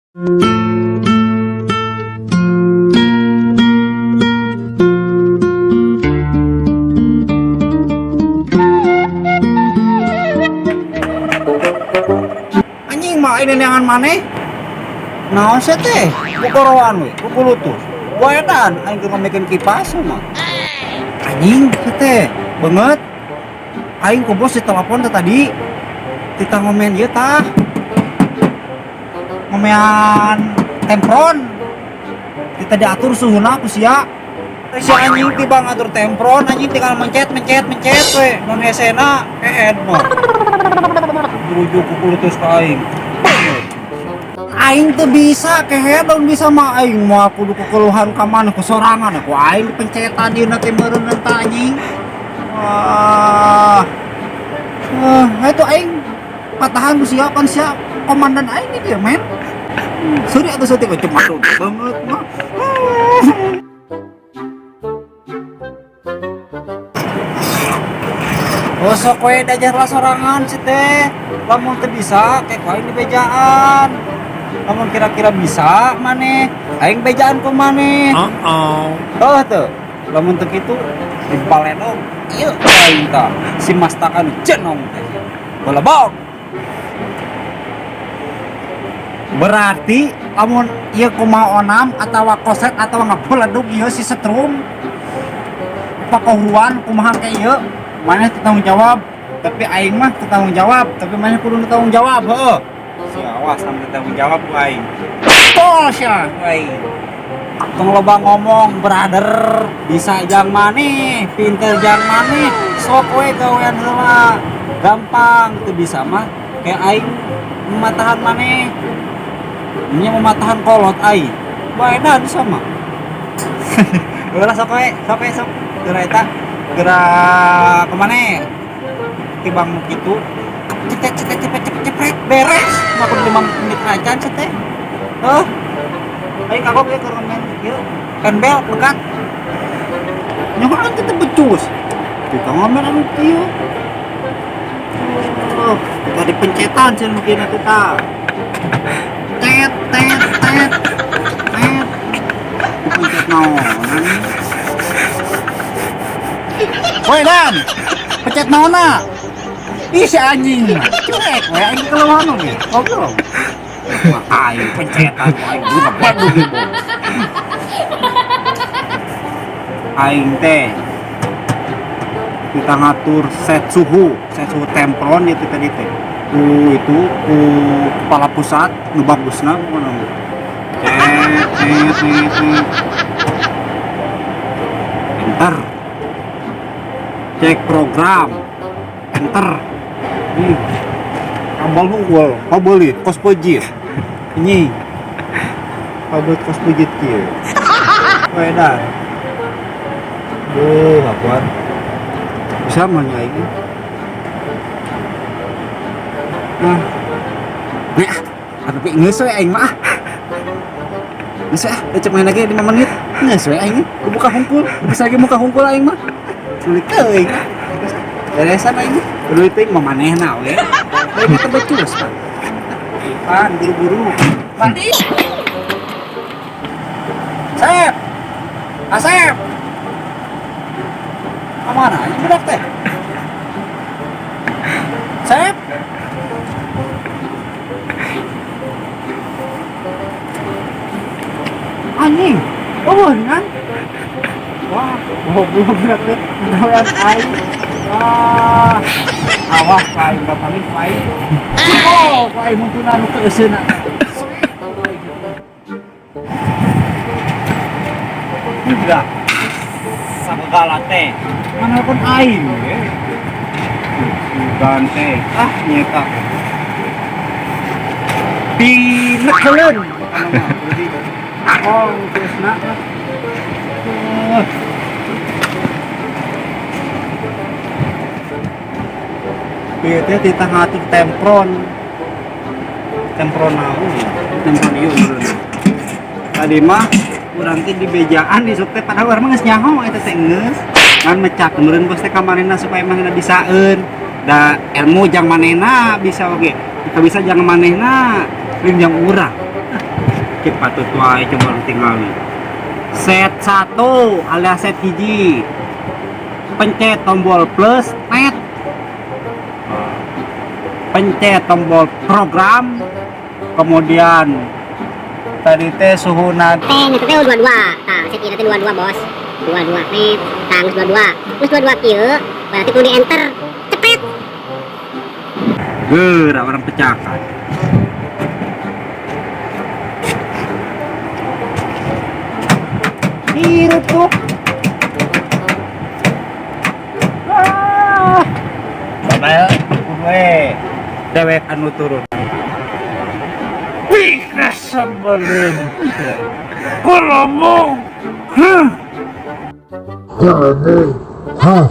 Anjing mah ini neangan maneh. Naon sih teh? Kukoroan we, kukulutus. Waedan aing keur ngamekeun kipas mah. Anjing sih teh, banget. Aing ku bos ditelepon teh tadi. Kita ngomen ieu tah. Ngomean tempron. Kita diatur suhuna ku sia. Si anjing tiba ngatur tempron, anjing tinggal mencet mencet mencet we, non hesena keed mah. Rujuk kukulutus ka aing. Aing tuh bisa kehed dong bisa mah aing mau kudu kekeluhan ka mana ku sorangan ku aing dipencetan dieuna teh meureun tah anjing. Wah. Itu aing patahan ku siapa siap komandan aing ini dia men. Suri atau suri cuma tuh banget mah. Oh sok we diajar lah sorangan sih teh. Lamun teu bisa kayak ku aing dibejaan. Lamun kira-kira bisa maneh, aing bejaan ku maneh. Uh-oh. Oh tuh, lamun teu kitu dibalenong. Ieu aing tah si mastakan jenong teh. Bolebok. Berarti lamun ieu kumaha onam atawa koset atawa ngabeledug ieu si setrum pakohuan kumaha ke ieu maneh teu tanggung jawab, tapi aing mah teu tanggung jawab, tapi maneh kudu tanggung jawab heuh. Si awas sampe tanggung jawab ku aing. Tol sia ku aing. Tong loba ngomong, brother, bisa jang maneh, pinter jang maneh, sok we gawean heula. Gampang teu bisa mah kayak aing mematahan maneh. Nya mematahan kolot aing. Bae sama. Ulah sok we, sok we sok. Geura eta, geura kemana? Tibang nu kitu. Cetet cetet cepet cepet cepet beres. Mah kudu 5 menit acan teh. Heuh. Aing kagok ya keur main ieu. Handbell pegat. Nyahoan teh becus. Kita ngamen anu kieu. Oh, kita dipencetan sih mungkin atuh tah. Tet tet tet. Tet. Dipencet naonan. Woi Dan, pencet naonna? Ih si anjing mah. Cuek we aing keluhan oge. Goblok. Wah, aing pencetan aing juga badug ieu. Aing teh kita ngatur set suhu tempron itu tadi teh. Ku itu ku kepala pusat nu bagusna pokona. Tet tet tet tet. Enter. Cek program. Enter. Kabel unggul, kabel ieu kos pejit. Ini. Kabel kos pejit kieu. Wedan. Duh, akuan. Bisa mah nya aing. Nah. Nih, tapi geus we aing mah. Geus we, ah, cek main lagi 5 menit. Geus we aing, buka hungkul, bisa lagi muka hungkul aing mah. Sulit teuing. Beresan aing. Kudu teuing mah manehna we. Aing teh becus, Pak. Pan buru-buru. Mandi. Sep. Asep. Kamana ini budak teh? Sep. Anjing. Oh, kan? Wah, goblok budak teh. Gawean aing. Wah. Awas aing bapaling aing. Oh, aing muntuna nu keuseuna. Udah. Sagala teh. Mana pun aing we. Sugan teh. Ah, nyeta. Pinekeleun pokona mah. Jadi oh, geusna lah. Ieu teh titah ngatur tempron. Tempron naon ya? Tempron ieu meureun. Tadi mah urang teh di bejaan di sok teh padahal urang mah geus nyaho eta teh geus. Ngan mecak meureun bos teh ka manehna supaya manehna bisaeun. Da ilmu jang manehna bisa oge. Jika bisa jang manehna lain jang urang. Cik patut wae, coba lu tinggali. Set 1 alias set 1. Pencet tombol plus, net. Pencet tombol program. Kemudian tadi teh suhu Teh, teh 22. Tah, set ieu teh 22, Bos. 22 nih. Tah, geus 22. Geus 22 kieu, berarti kudu di enter. Cepet. Gerak urang pecahkan. Hirup tuh. Ah. Bapak kudu we dewek anu turun. Wih, sebelum. Ngomong. Huh. Huh.